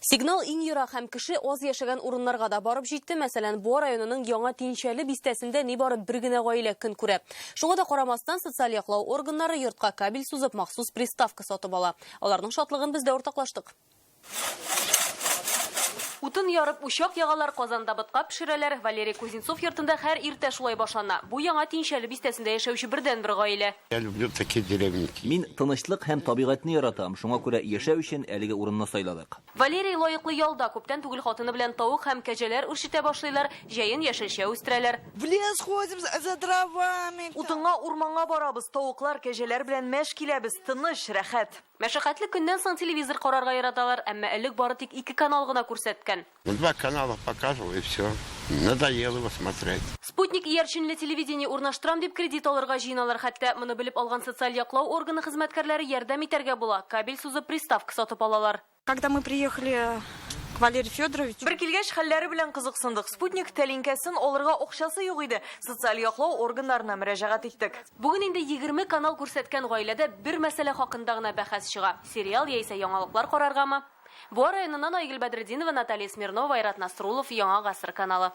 Сигнал иң ерак һәм кеше аз яшәгән урыннарга да барып җитте. Мәсәлән, Буа районының Яңа Тинчәле бистәсендә нибары бер генә гаилә көн күрә. Шуңа да карамастан, социаль яклау органнары йортка кабель сузып, махсус приставка сатып ала. Аларның шатлыгын без дә уртаклаштык. Утын ярып, учак ягалар, казанда ботка пешерәләр. Валерий Кузнецов йортында һәр иртә шулай башлана. Бу Яңа Тинчәле бистәсендә яшәүче бердәнбер гаилә. Я люблю такие деревеньки. Мин тынычлык һәм табигатьне яратам, шуңа күрә яшәү өчен әлеге урынны сайладык. Валерий лаеклы ялда, күптән түгел хатыны белән тавык һәм кәҗәләр үрчетә башлыйлар, җәен яшелчә үстерәләр. В лес ходим за дровами. Утынга урманга барабыз, тавыклар, кәҗәләр белән мәш киләбез, тыныч, рәхәт. Мәшәкатьле көннән соң телевизор карарга яраталар, әмма элек бары тик ике канал гына күрсәткән. Ну, два канала показывал, и все. Надоело его смотреть. Спутник иярченле телевидение урнаштырам дип кредит алырга җыеналар хәтта. Моны белеп алган социаль яклау органы хезмәткәрләре ярдәм итәргә була, кабель сузып приставка сатып алалар. Когда мы приехали к Валерию Федоровичу. Бер килгәч, хәлләре белән кызыксындык. Спутник тәлинкәсен алырга акчасы юк иде. Социаль яклау органнарына мөрәҗәгать иттек. Бүген инде 20 канал күрсәткән гаиләдә бер мәсьәлә хакында гына бәхәс чыга. Сериал яисә яңалыклар караргамы? Буа районыннан Айгөл Бәдретдинова, Наталья Смирнова, Айрат Насруллов, Яңа Гасыр каналы.